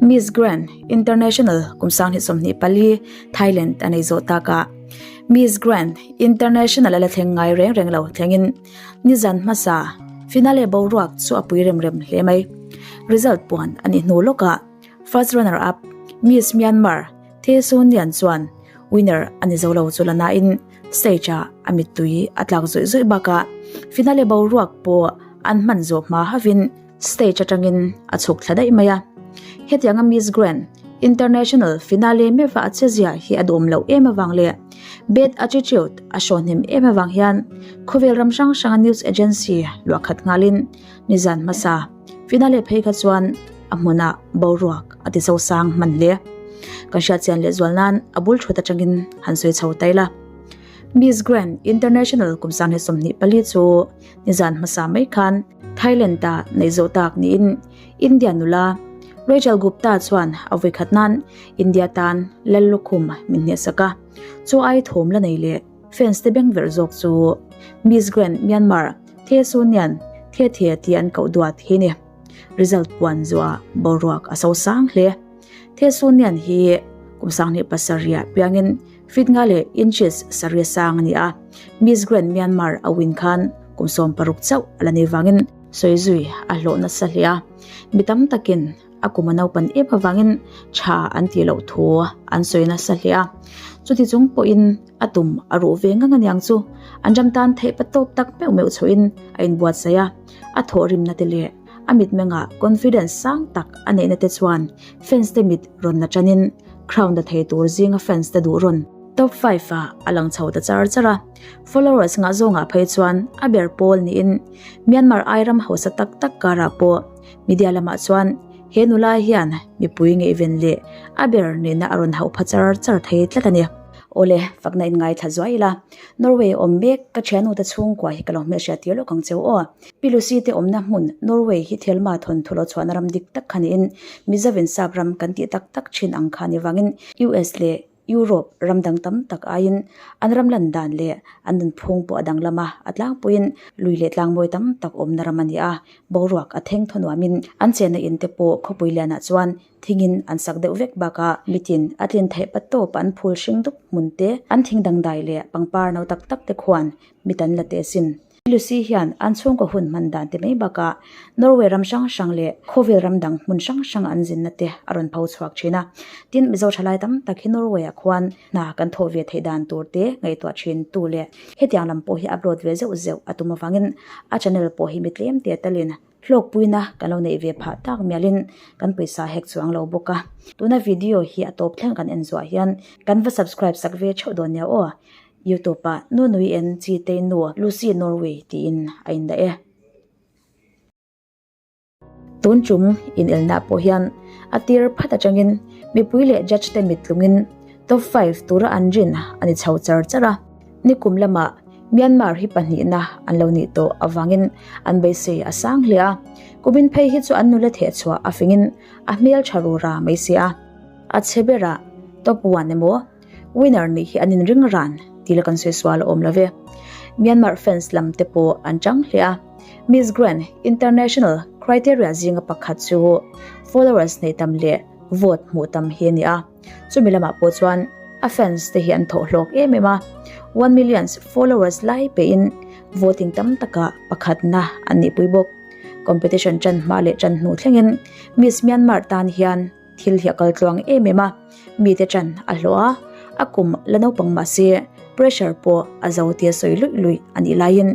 Miss Grand International kum 2024 Thailand a nei zawh takah Miss Grand International a la thleng ngai reng reng lo thlengin nizan hmasa finale boruak chu a pui rem rem hle mai. Result puan a nih hnu lawkah first runner up Miss Myanmar The Su Nian chuan winner a ni zo lo chu la nain stage ah a mittui a tlak zawih zawih bakah finale boruak pawh an hman zawh hma havin Stage atangin a chhuk thla daih mai a. Hetianga Miss Grand International Finale meuha a che zia hi a duhawm loh em avang leh bad attitude a hraw hnem em avang hian khawvel ram hrang hranga news agency luah khat nghalin nizan hmasa finale phei kha chuan a hmunah boruak a ti zosang hman hle. Kan hriatchian lehzual nan a bul thut atangin han sawi chho ta ila. Miss Grand International kum 2024 chu nizan hmasa mai khan Thailand ah neih zawh tak niin India nula Rachel Gupta chuan a vawikhat nan India tan lal lukhum min hnehsak a, chu ai thawm la nei leh fans te beng verh zawk chu Miss Grand Myanmar The Su Nian The The tia an koh duat hi ni. Result puan zuah boruak a so sang hle. The Su Nian hi kum 27 ah piangin feet nga leh inches sarih sang a ni a, Miss Grand Myanmar a win khan kum 60 chauh a la nei vangin sawi zui a hlawh nasa hle a, mi tam takin a kum a naupan em avangin tha an tih loh thu an sawi nasa hle a, chuti chung pawhin a tum a ruh ve ngang aniang chu an ram tan theih pa tawp tak meuh meuh chhoin a inbuatsaih a, a thawhrimna te leh a mitmengah confidence sang tak a neihna te chuan fans te mit rawn la tanin crown la thei tur zinga fans te duh rawn top 5 ah a lang chho ta char char a. Followers ngah zawngah phei chuan a ber pawl niin Myanmar ai ram hausa tak tak karah pawh media lamah chuan he nula hian mipui ngaihven leh a ber nihna a rawn hauh pha char char thei tlat a ni. Awle, fakna in ngaithla zuai ila. Norway awm mek ka thiannu te chhungkua hi ka lo hmelhriat tir lawk ang cheu aw. Pi Lucy te awmna hmun Norway hi Thelma thawnthu lo chhuahna ram dik tak kha niin Mizovin sap ram kan tih tak tak thin ang kha ni vangin US leh Europe ram dang tam tak aiin an ram lan dan leh an nunphung pawh a danglam a, a tlangpuiin lui leh tlangmawi tam tak awmna ram a ni a, boruak a theng thaw nuamin an chenna in te pawh khawpui lianah chuan Thingin an sak deuh vek bakah mitin a tlin theih pat tawp an phul hring dup hmun te, an thing dangdai leh pangpar no tak tak te khuan mit an la teh asin. Lucy hian an chhungkaw hun hman dan te mai bakah Norway ram hrang hrang leh khawvel ram dang hmun hrang hrang an zinna te a rawn pho chhuak thin a. Tin, Mizo thalai tam tak hi Norway ah khuan hna kan thawh ve theih dan tur te ngaihtuah thin tu leh hetiang lam pawh hi upload ve zeuh zeuh a tum avangin a channel pawh hi mi tlem te talin Hlawkpuina kan lo neih ve phah tak mialin kan pawisa hek chuang lo bawk a. Tuna video hi a tawp thleng kan en zuah hian kan va subscribe sak ve theuh dawn nia aw. Youtube ah Nunui en Chi Tei Nu Lucy Norway tiin a indah e. Tun chung inelna pawh hian a tir phat atangin mipui leh judge te mit tlungin top 5 tura an rin a ni chho char char a. Nikum lamah Myanmar hi pahnihna an lo nih tawh avangin an beisei a sang hle a, kumin phei hi chu an nula thehchhuah a fingin a hmel tha rura mai si a. A chhe berah top one emaw winner nih hi an inring ran tih la kan sawi sual a awm lo ve. Myanmar fans lam te pawh an chang hle a, Miss Grand International criteria zinga pakhat chu followers nei tam leh vote hmuh tam hi a ni a. Chumi lamah pawh chuan a fans te hi an thawh hlawk em em a, 1 millions followers lai pehin voting tam takah pakhatna an nihpui bawk. Competition tan hma leh tan hnu thlengin Miss Myanmar tan hian thil hi a kal tluang em em a, mite tan a hlawh a, a kum la naupang mah se pressure pawh a zo tia sawi luih luih a nih laiin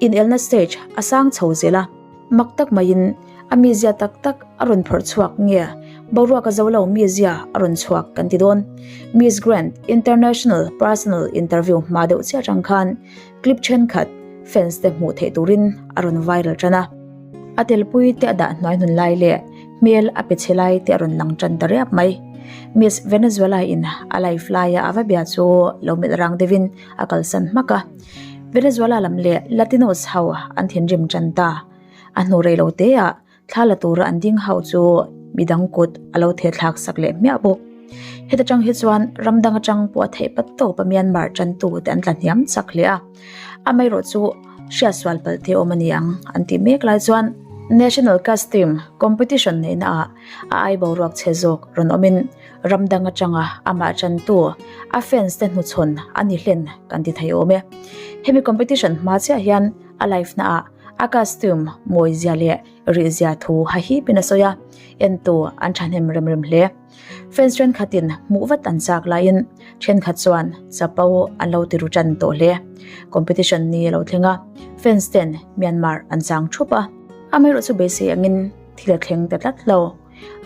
inelna stage a sang chho zel a. Mak tak maiin a mizia tak tak a rawn phawrh chhuak nge boruak a zo lo mizia a rawn chhuak kan ti dawn. Miss Grand International Personal Interview hma deuh chiah atang khan clip thenkhat fans te hmuh theih turin a rawn viral tan a. A telpui te a dah hnuai hnun lai leh hmel a pe chhe lai te a rawn lang tan ta riap mai. Miss Venezuela in a live laia a va bia chu lo melh rang deuhin a kalsan hmak a. Venezuela lam leh Latinos ho an thinrim tan ta. A hnu rei lo te ah thla la tura an ding ho chu midang kut a lo the thlak sak leh hmiah bawk. Heta tang hi chuan ram dang atang pawh a theih pat tawp a Myanmar tantu te an tla hniam chak hle a. Amaherawhchu hriatsual palh te awm a ni ang an tih mek lai chuan. National Costume Competition neihna ah a ai boruak chhe zawk rawn awmin ram dang atanga amah tantu a fans te hnuchhawn a ni hlen kan ti thei awm e. Hemi competition hma chiah hian a live na ah a costume mawi zia leh rih zia thu hahipin a sawi a, entu an thahnem rem rem hle. Fans thenkhatin hmuh vat an chak laiin thenkhat chuan chapo an lo ti ru tan tawh hle. Competition ni a lo thleng a, fans ten Myanmar an chang thup a. Amaherawhchu chu beisei angin thil a thleng ta tlat lo.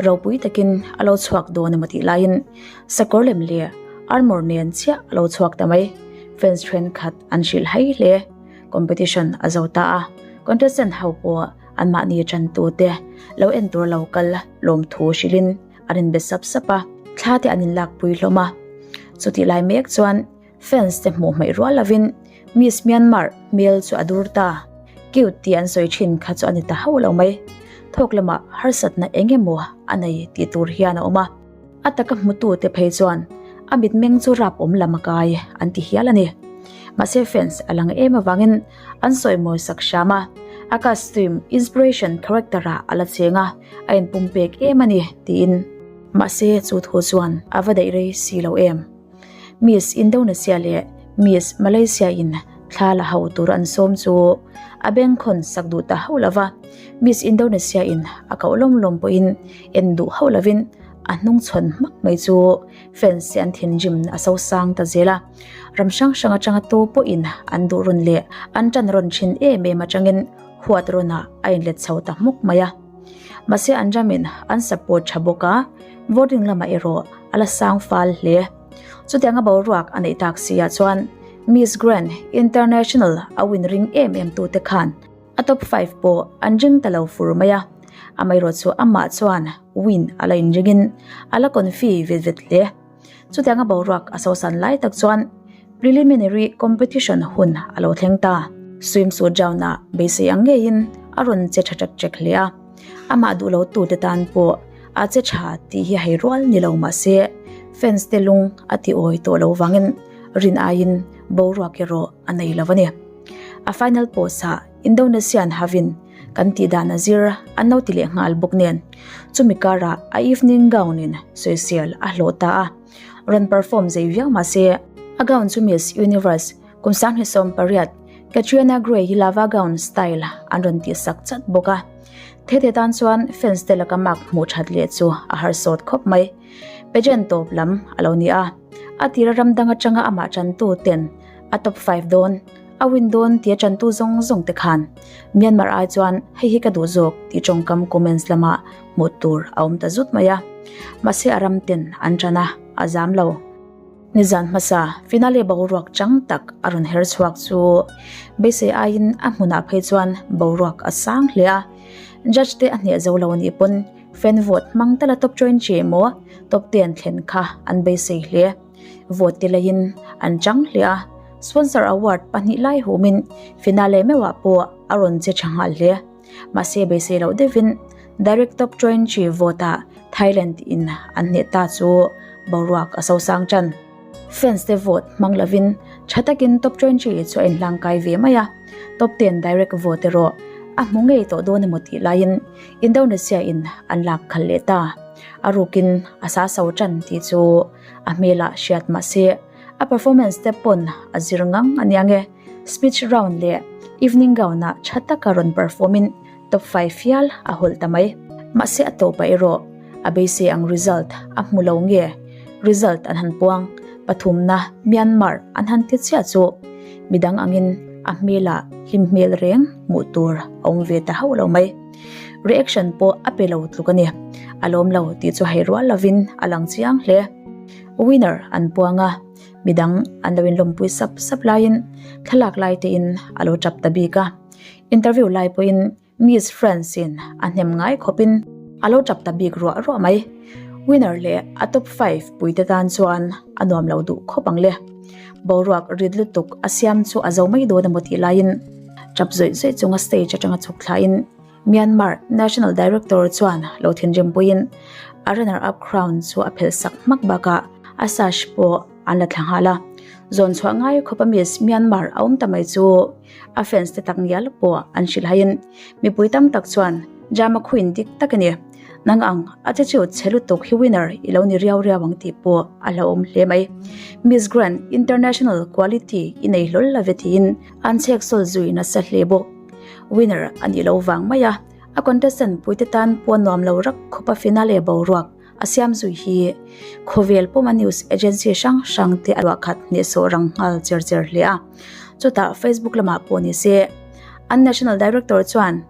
Ropui takin a lo chhuak dawn emaw tih laiin sakawr lem leh armour nen chiah a lo chhuak ta mai. Fans thenkhat an hrilh hai hle. Competition a zo ta a, contestant ho pawh Anmahni tantute lo en tur lo kal lawmthu hrilhin an inbe sap sap a, thla te an inlakpui hlawm a. Chutih lai mek chuan fans te hmuh hmaih rual lovin Miss Myanmar hmel chu a dur ta. Cute tih an sawi thin kha chu a ni ta hauh lo mai. Thawk lamah harsatna eng emaw a nei tih tur hian a awm a. A taka hmutute phei chuan a mitmeng chu rap awm lam a kai an ti hial a ni. Mahse fans a lang em avangin an sawi mawi sak hram a, a costume inspiration character ah a la cheng a, a inpumpek em a ni tiin. Mahse chu thu chuan a va daih rei si lo em. Miss Indonesia leh Miss Malaysia in thla la ho tur an sawm chu a bengkhawn sak duh ta hauh lova, Miss Indonesia in a koh lawm lawm pawhin en duh hauh lovin a hnung chhawn hmak mai chu fans te an thinrim a so sang ta zel a, ram hrang hrang atanga tu pawhin an duh rawn leh an tan rawn thin em em atangin huat rawnah a inlet chho ta hmuk mai a. Mahse an ramin an support tha bawk a, voting lamah erawh a la sang fal hle. Chutianga boruak a neih tak si ah chuan Miss Grand International a win ring em em tute khan a top 5 pawh an ring ta lo fur mai a, amaherawh chu amah chuan win a la inringin a la confi vet vet hle. Chutianga boruak a sosan lai tak chuan preliminary competition hun a lo thleng ta. Swimsuit round ah beisei ang ngeiin a rawn che tha ṭek ṭek hle a, amah duh lo tute tan pawh a che tha tih hi hei rual ni lo mah se fans te lung a ti awi tawh lo vangin rin aiin boruak erawh a nei lo a ni. A final post ah Indonesian hovin kan tih dan a zir an lo ti leh nghal bawk nen chumi karah a evening gown in sawisel a hlawh ta a, rawn perform zei viau mah se a gown chu Miss Universe kum 2018 Catriona Gray hi lava gown style an rawn tih sak chat bawk a, Tete tan chuan fans te laka mark hmuh that leh chu a harsawt khawp mai. Pageant tawp lam a lo ni a, a tira ram dang atanga amah tantu ten a top 5 dawn a win dawn tia tantu zawng zawng te khan Myanmar ai chuan hei hi ka duh zawk tih tawngkam comments lamah hmuh tur a awm ta zut mai a, mahse a ram ten an tan a, a zam lo. Nizan hmasa finale boruak chang tak a rawn her chhuak chu beisei aiin a hmunah phei chuan boruak a sang hle a, judge te a hneh zo lo anih pawn fan vote hmang tala top 20 emaw top 10 thlen kha an beisei hle. Vote te leiin an chang hle a, sponsor award pahnih lai humin finale meuhah pawh a rawn che tha nghal hle. Mahse beisei loh deuhin direct top 20 vote ah Thailand in an hneh ta chu boruak a sosang tan. Fans te vote hmang lovin tha takin top 20 chu a inhlang kai ve mai a, top 10 direct vote erawh a hmu ngei tawh dawn emaw tih laiin Indonesia in an lak khalh leh ta. A rukin a sa so tan tih chu a hmelah hriat mahse a performance te pawn a zir ngang a nia nge. Speech round leh evening gown ah tha taka rawn perform in top 5 hial a hawlh ta mai. Mahse a tawpah erawh a beisei ang result a hmu lo nge result an han puang pathumna Myanmar an han ti chiah chu midang angin a hmelah hlim hmel reng hmuh tur a awm ve ta hauh lo mai. Reaction pawh a pe lo tluk a ni. A lawm lo tih chu hei rual lovin a lang chiang hle. Winner an puang a. Midang an lo inlawmpui sap sap laiin thlalak lai tein a lo tap ta bik a. Interview lai pawhin Miss France in a hnem ngai khawpin a lo tap ta bik ruah ruah mai. Winner leh a top 5 puite tan chuan a nuam lo duh khawp ang le. Boruak rit lutuk a siam chu a zo mai dawn emaw tih laiin tap zawih zawih chunga stage atanga chhuk thlain Myanmar National Director chuan lo thinrim puiin a runner up crown chu a phelh sak hmak bakah a sash pawh an la thla nghal a. Zawn chhuah ngai khawp a Miss Myanmar a awm ta mai chu a fans te tak ngial pawh an hrilh haiin mipui tam tak chuan. Drama queen dik tak a ni. Nang ang attitude chhe lutuk hi winner i lo ni riau riau ang tih pawh a hlauhawm hle mai. Miss Grand International quality i nei hlawl lo ve tiin an chhek sawl zui nasa hle bawk. Winner a nih lo vang mai a, a contestant puite tan pawh nuam lo rak khawp a finale boruak a siam zui hi khawvel pawma news agency hrang hrang te a luah khat hnehsawh rang nghal cher cher hle a. Chutah Facebook lamah pawh ni se an national director chuan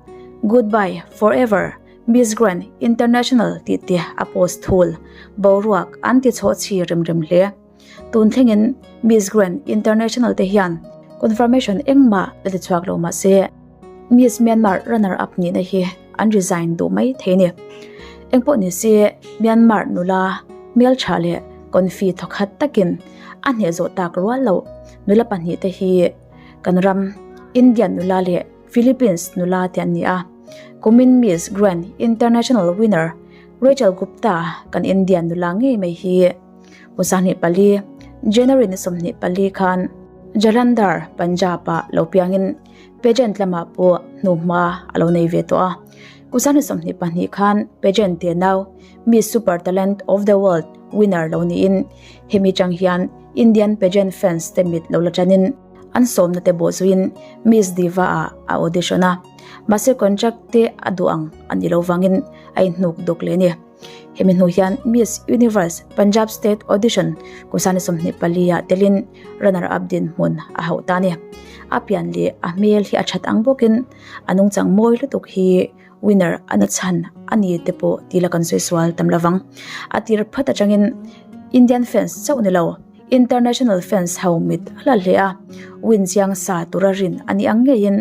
Goodbye forever Miss Grand International tih te a post thul. Boruak an ti chhawh chhi rem rem hle. Tun thlengin Miss Grand International te hian confirmation engmah la ti chhuak lo mahse Miss Myanmar runner up nihna hi an resign duh mai thei a ni. Engpawh ni se Myanmar nula hmeltha leh confi thawkhat takin a hneh zawh tak rual loh nula pahnihte hi kan ram Indian nula leh Philippines nula te an ni a. Kumin Miss Grand International winner Rachel Gupta kan Indian nula ngei mai hi 24, January ni 24 khan Jalandhar, Punjab-ah lo piangin pageant lamah pawh hnuhma a lo nei ve tawh a. Kum 22 khan pageant te nau Miss Super Talent of the World winner lo niin hemi chang hian Indian pageant fans te mit lo la tanin an sawmna te bawh zuiin Miss Diva-ah a audition a. Mahse contract te a duh ang a nih loh vangin a inhnuk dawk leh a ni. Hemi hnu hian Miss Universe Punjab State Audition kum 24 ah telin runner up dinhmun a hauh ta a ni. A pian leh a hmel hi a that ang bawkin a nungchang mawi lutuk hi winner a na chhan a ni te pawh ti la kan sawi sual tam lovang. A tir phat atangin Indian fans chauh ni lo International fans ho mit a la hle a, win chiang sa tura rin a ni ang ngeiin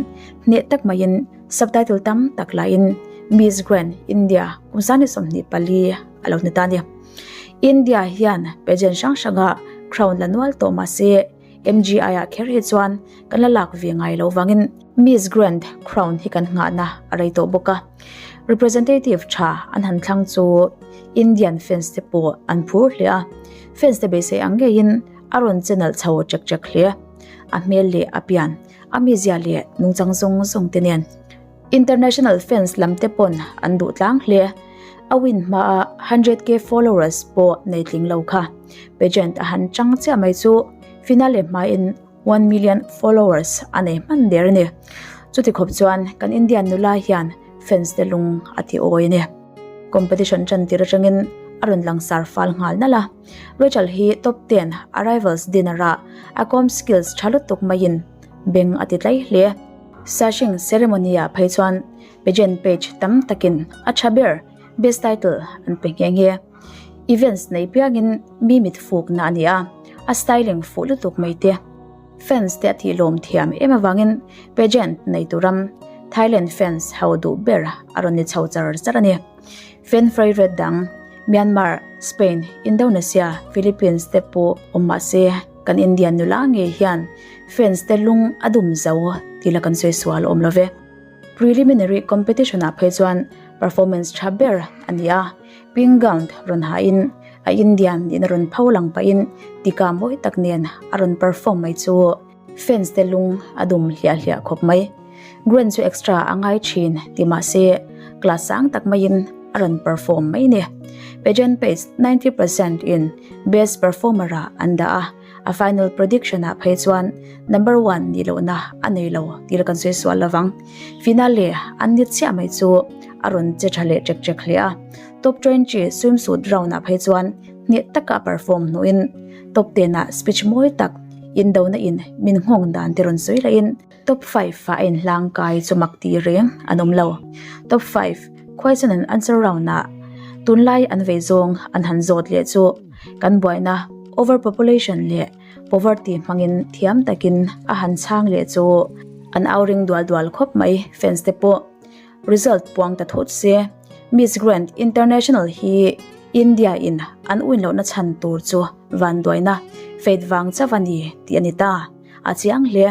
hneh tak maiin Subtitle tam tak lahin Miss Grand India kum 24 a lo ni ta a ni. India hian pageant hrang hranga crown la nual tawh mah se MGI-ah kher hi chuan kan la lak ve ngai lo vangin Miss Grand crown hi kan nghahna a rei tawh bawk a. Representative tha an han thlang chu Indian fans te pawh an phur hle a, fans te beisei ang ngeiin a rawn che nalh chho chek chek hle. A hmel leh a pian A mizia leh nungchang zawng zawng te nen international fans lam te pawn an duh tlang hle. A win hmaa 100k followers pawh nei tling lo kha pageant a han chang chiah mai chu finale hmain 1 million followers a nei hman der a ni. Chuti khawp chuan kan Indian nula hian fans te lung a ti awi a ni. Competition tan tir atangin a rawn langsar fal nghal nalh a. Rachel hi top 10 arrivals dinner ah a comm skills tha lutuk maiin beng a ti tlai hle. Sashing ceremony ah phei chuan pageant page tam takin a tha ber best title an pe nghe nghe. Events nei piangin mi mit fukna a ni a, a styling fuh lutuk mai te. Fans te a tih lawm thiam em avangin pageant nei turam Thailand fans ho duh ber a rawn ni chho char char a ni. Fan favourite dang Myanmar, Spain, Indonesia, Philippines te pawh awm mah se kan Indian nula ngei hian fans te lung a dum zo tih la kan sawi sual awm lo ve. Preliminary competition ah phei chuan performance tha ber a ni a, pink gown rawn ha in a Indian nihna rawn pho lang pahin tika mawi tak nen a rawn perform mai chu Fans te lung a dum hliah hliah khawp mai. Gwen chu extra a ngai thin ti mah se class sang tak maiin a rawn perform mai ni. Pageant page 90% in best performer ah an dah a, a final prediction ah phei chuan number one nih lohna a nei lo tih la kan sawi sual lovang. Finale an ni chiah mai chu a rawn che tha leh chek chek hle a. Top 20 swimsuit round ah phei chuan hneh taka perform hnuin top 10 ah speech mawi tak Indona in min nghawng dan te rawn sawi lahin top 5 ah a inhlang kai chu mak tih reng an awm lo. Top 5 question and answer round ah tunlai an vei zawng an han zawt leh chu kan buaina overpopulation leh poverty hmangin thiam takin a han chhang leh chu an au ring dual dual khawp mai fans te pawh. Result puang ta thut se, Miss Grand International hi India in an win lohna chhan tur chu vanduaina fate vang chauh a ni tih a ni ta. A chiang hle.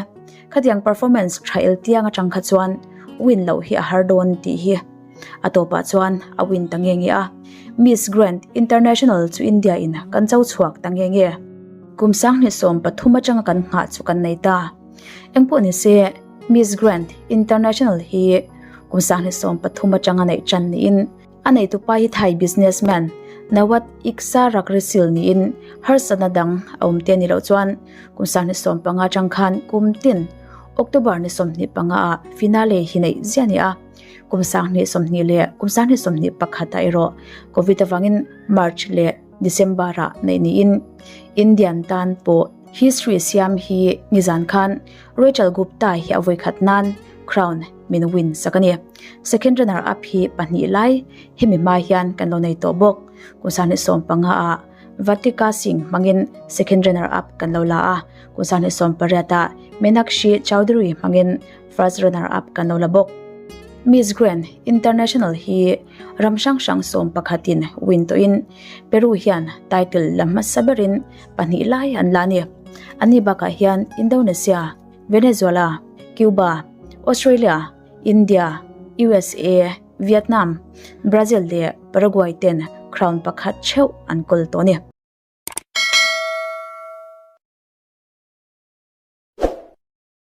Khatiang performance tha el tiang atang kha chuan win loh hi a har dawn tih hi a tawpah chuan a win ta nge nge a. Miss Grand International chu India in kan cho chhuak ta nge nge. Kum 2013 atanga kan nghah chu kan nei ta. Engpawh ni se, Miss Grand International hi. Kum 2013 atanga neih tan niin a neitupa hi Thai businessman Nawat Iksarakrisil niin harsatna dang a awm te a nih loh chuan kum 2015 atang khan kum tin October ni 25 ah finale hi neih ziah a ni a. Kum 2020 leh kum 2021 ah erawh Covid avangin March leh December ah neih niin Indian tan pawh history siam hi nizan khan Rachel Gupta hi a vawikhat nan crown min win sak a ni. Second runner up hi pahnih lai hemi hma hian kan lo nei tawh bawk. Kum 2015 ah Vatika Singh hmangin second runner up kan lo la a, kum 2018 ah Meenakshi Chaudhary hmangin first runner up kan lo la bawk. Miss Grand International hi ram hrang hrang sawm pakhatin win tawhin Peru hian title la hmasa berin pahnih lai an la a ni. Ani bakah hian Indonesia, Venezuela, Cuba, Australia, India, USA, Vietnam, Brazil leh Paraguay ten crown pakhat theuh an kawl tawh a ni.